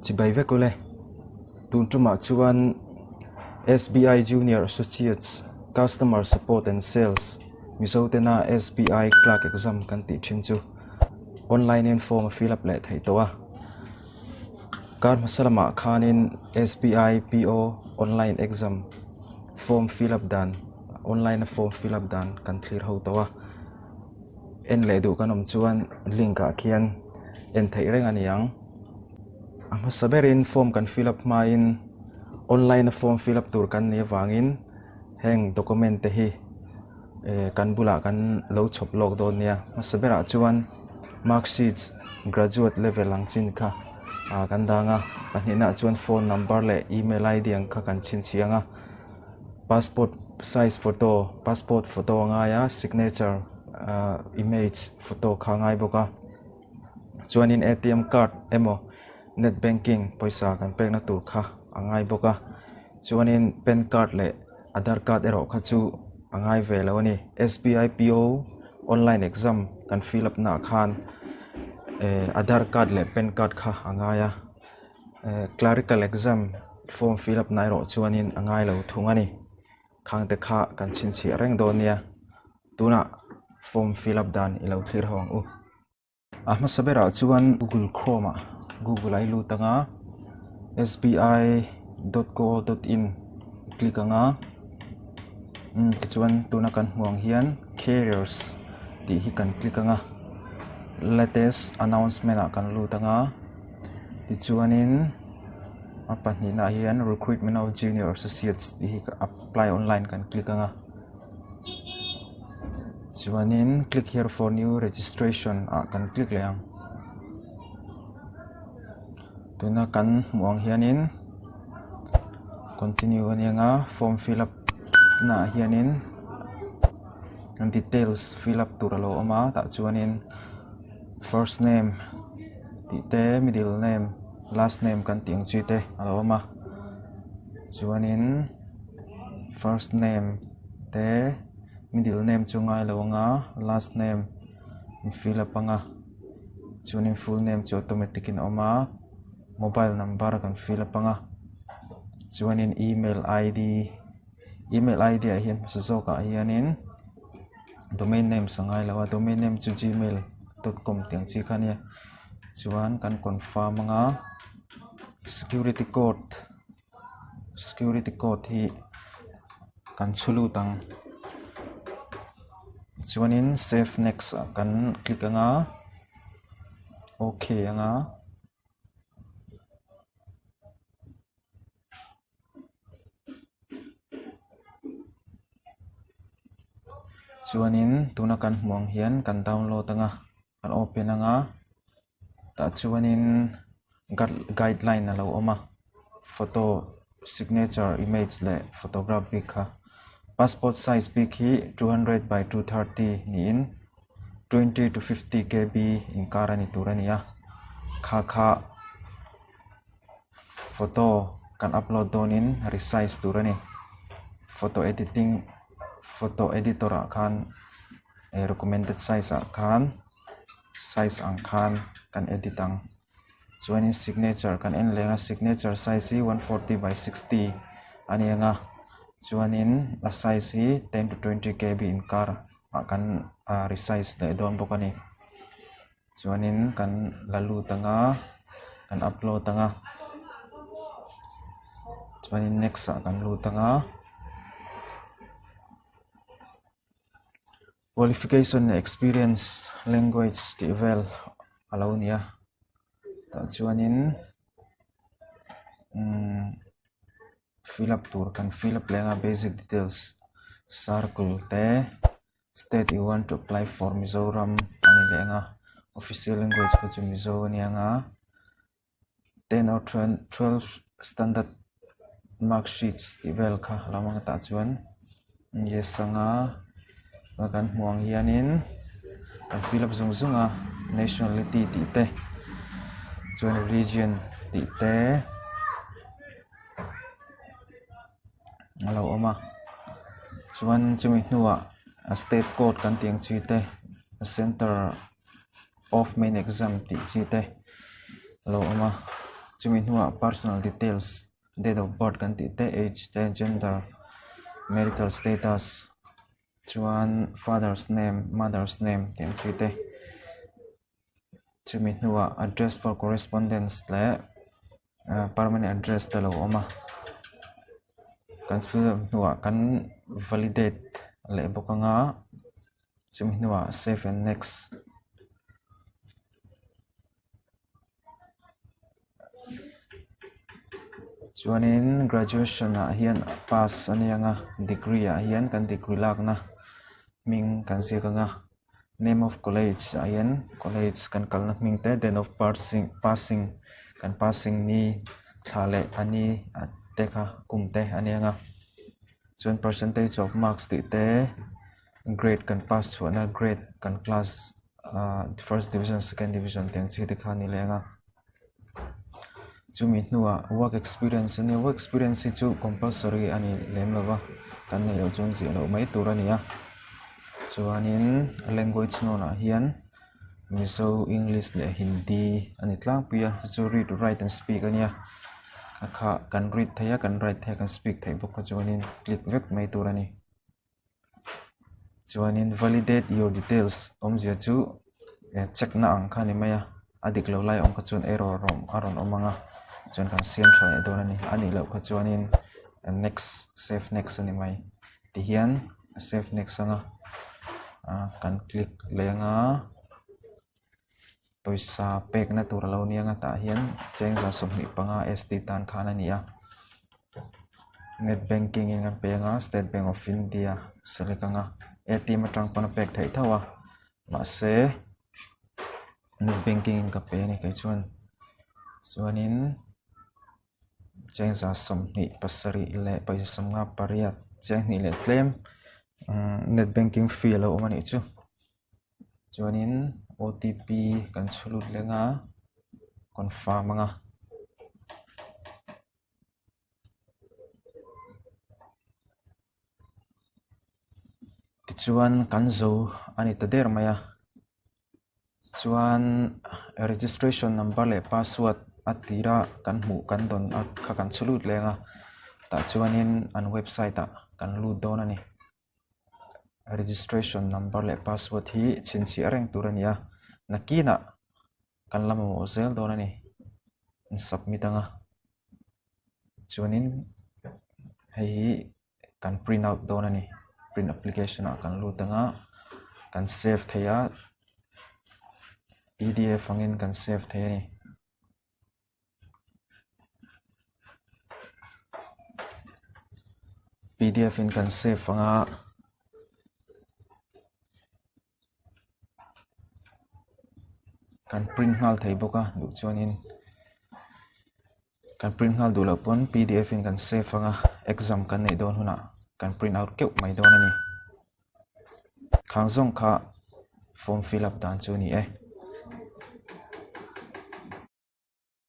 Chibai vek ule. Tun tumah chuan SBI Junior Associates Customer Support and Sales Mizo tena SBI Clerk Exam kan tih thin chu online in form a fill up leh theih tawh a. Kar hmasa lamah khanin SBI PO online exam form fill up dan online a form fill up dan kan thlir ho tawh a. En leh duh kan awm chuan link ah khian en theih reng a ni ang. A hmasa berin form kan fill up hmain online a form fill up tur kan nih avangin heng document te hi eh kan bulah kan lo chhawp lawk dawn nia. Hmasa berah chuan mark sheets graduate level ang chin kha ah kan dang a, pahnihna ah chuan phone number leh email id ang kha kan chhinchhiah ang a. Passport size photo passport photo a ngai a signature ahh image photo kha a ngai bawk a chuanin A T M card emaw net banking pawisa kan pekna tur kha a ngai bawk a chuanin pan card leh aadhar card erawh kha chu a ngai ve lo a ni S B I P O online exam kan fill up naah khan eh aadhar card leh pan card kha a ngai a. Eh clerical exam form fill up na erawh chuanin a ngai lo thung a ni khang te kha kan chhinchhiah reng dawn nia tunah form fill up dan i lo thlir ho ang u. A hmasa berah chuan google chrome ah google a i lut ang a s b i dot co dot in click ang a umm tichuan tuna kan hmuh ang hian careers tih hi kan click ang a latest announcement ah kan lut ang a. Tichuanin a pahnihna ah hian recruitment of junior associates tih hi apply online kan click ang a chuanin click here for new registration ah kan click leh ang tuna kan hmuh ang hianin continue a ni ang a form fill up naah hianin details fill up tur a lo awm a tah chuanin. First name tih te middle name last name kan tih ang chi te a lo awm a chuanin first name te middle name chu ngai lo ang a last name in fill up ang a chuanin full name chu automatic in a awm a mobile number kan fill up ang a chuanin email id email id ah hian hmasa zawkah hianin. Domain names a ngai lo a domain name chu gmail dot com tih ang chi kha a nia chuan kan confirm ang a security code security code hi kan chhu lut ang chuanin save next ah kan click ang a okay ang a. Chuanin tuna kan hmuh ang hian kan download ang a kan open ang a tah chuanin guideline a lo awm a photo signature image leh photograph bik kha passport size bik hi 200 by 230 niin 20 to 50 kb inkar a ni tur a ni a kha kha. Photo kan upload dawnin resize tur a ni. Photo editing photo editor ah khan eh recommended size ah khan size ang khan kan edit ang. Chuanin signature kan en leng a signature size hi 140 by 60 a ni ang a chuanin a size hi 10 to 20 kb inkar ah kan ah resize leh dawn bawk a ni. Chuanin kan la lut ang a kan upload ang a chuanin next ah kan lut ang a qualification leh experience language tih vel a lo ni a tah chuanin umm fill up tur kan fill up leh ang a basic details circle te. State you want to apply for Mizoram a ni leh ang a official language kha chu Mizo a ni ang a 10 or 12 standard mark sheets tih vel kha a lo awm ang tah chuan yes ang a kan hmuh ang hianin kan fill up zung zung a nationality tih te chuan religion tih te. A lo awm a chuan chumi hnuah a state code kan tih ang chi te centre of main exam tih chi te a lo awm a. Chumi hnuah personal details date of birth kan tih te age te gender marital status chuan father's name mother's name tih ang chi te chumi hnuah address for correspondence leh ah permanent address te a lo awm a kan fill up hnuah kan validate leh bawk anga chumi hnuah save and next. Chuanin graduation ah hian pass a ni ang a degree ah hian kan degree lakna hming kan ziak ang a name of college ah hian college kan kalna hming te date of passing passing kan passing ni thla leh a ni te kha kum te a ni ang a chuan percentage of marks tih te grade kan pass chhuahna grade kan class ah first division second division tih ang chi te kha a ni leng a chumi hnuah work experience a nia work experience hi chu compulsory a ni lem lo va kan neih loh chuan ziah loh mai tur a ni a chuanin language known ah hian mizo english leh hindi a ni tlangpui a chu chu read write and speak a nia kha kha kan read thei a kan write thei a kan speak theih bawk kha chuanin click vek mai tur a ni. Chuanin validate your details awmzia chu check na ang kha a ni mai a a dik lo lai awm kha chuan error a rawn awm ang a chuan kan siam tha leh dawn a ni a nih loh kha chuanin next save next a ni mai tihian save next ang a ah kan click leh ang a pawisa pekna tur a lo ni ang a tah hian chengza 25 S T tan khan a ni a net banking in kan pe ang a state bank of India select ang a A T M atang pawn a pek theih tho a mahse net banking in ka pe a ni kei chuan chuanin chengza 27 leh pawisa 58 cheng hnih leh tlem umm net banking fee a lo awm a nih chu. Chuanin O T P kan chhu lut leng a confirm ang a. Tichuan kan zo a ni ta der mai a chuan registration number leh password a tira kan hmuh kan dawn a kha kan chhu lut leng a tah chuanin an website ah kan lut dawn a ni. Registration number leh password hi chhinchhiah reng tur a ni a nakinah kan la mamawh zel dawn a ni an submit ang a chuanin hei hi kan print out dawn a ni print application ah kan lut ang a kan save thei a pdf angin kan save thei a ni. Pdf in kan save ang a kan print nghal thei bawk a duh chuanin kan print nghal duh loh pawn pdf in kan save ang a exam kan neih dawn hunah kan print out keuh mai dawn a ni khang zawng kha form fill up dan chu a ni e.